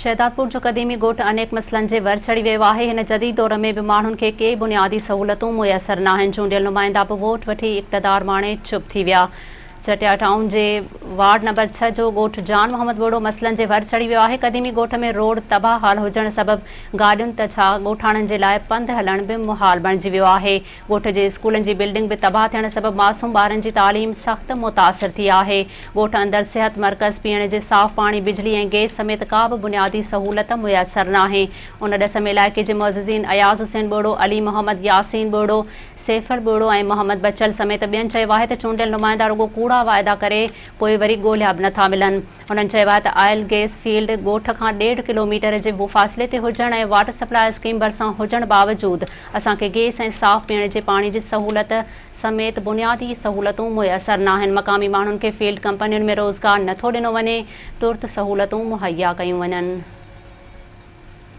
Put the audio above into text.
شهدادپور جو قديمي ڳوٺ انيڪ مسئلن جي ور چڙهي ويو آهي، هن جديد دور ۾ به ماڻهن کي ڪي بنيادي سهولتون ميسر ناهن، چونڊيل نمائندا به ووٽ وٺي اقتدار ماڻي چپ ٿي ويا. چٽيا ٽائون جي وارڊ نمبر ڇهه جو ڳوٺ جان محمد ٻوڙو مسئلن جي ور چڙهي ويو آهي، قديمي ڳوٺ ۾ روڊ تباهه حال هجڻ سبب گاڏين ته ڇا ڳوٺاڻن جي لاء پنڌ هلڻ به محال بڻجي ويو آهي، ڳوٺ جي اسڪولن جي بلڊنگ به تباهه ٿيڻ سبب معصوم ٻارن جي تعليم سخت متاثر ٿي آهي، ڳوٺ اندر صحت مرڪز، پيئڻ جي صاف پاڻي، بجلي ۽ گئس سميت ڪا به بنيادي سهولت ميسر ناهي، ان ڏس ۾ علائقي جي معززين اياز حسين ٻوڙو، علي محمد ياسين ٻوڙو، سيفل ٻوڙو ۽ محمد بچل سميت ٻين چيو آهي ته چونڊيل نمائندا رڳو ڪوڙا واعدا ڪري پوء وري ڳوليا به نٿا ملن. هنن چيو آهي ته آئل گئس فيلڊ ڳوٺ کان ڏيڍ ڪلو ميٽر جي فاصلي تي هجڻ ۽ واٽر سپلاء اسڪيم ڀرسان هجڻ باوجود اسان کي گئس ۽ صاف پيئڻ جي پاڻي جي سهولت سميت بنيادي سهولتون ميسر ناهن، مقامي ماڻهن کي فيلڊ ڪمپنين ۾ روزگار نٿو ڏنو وڃي، ترت سهولتون مهيا ڪيون وڃن.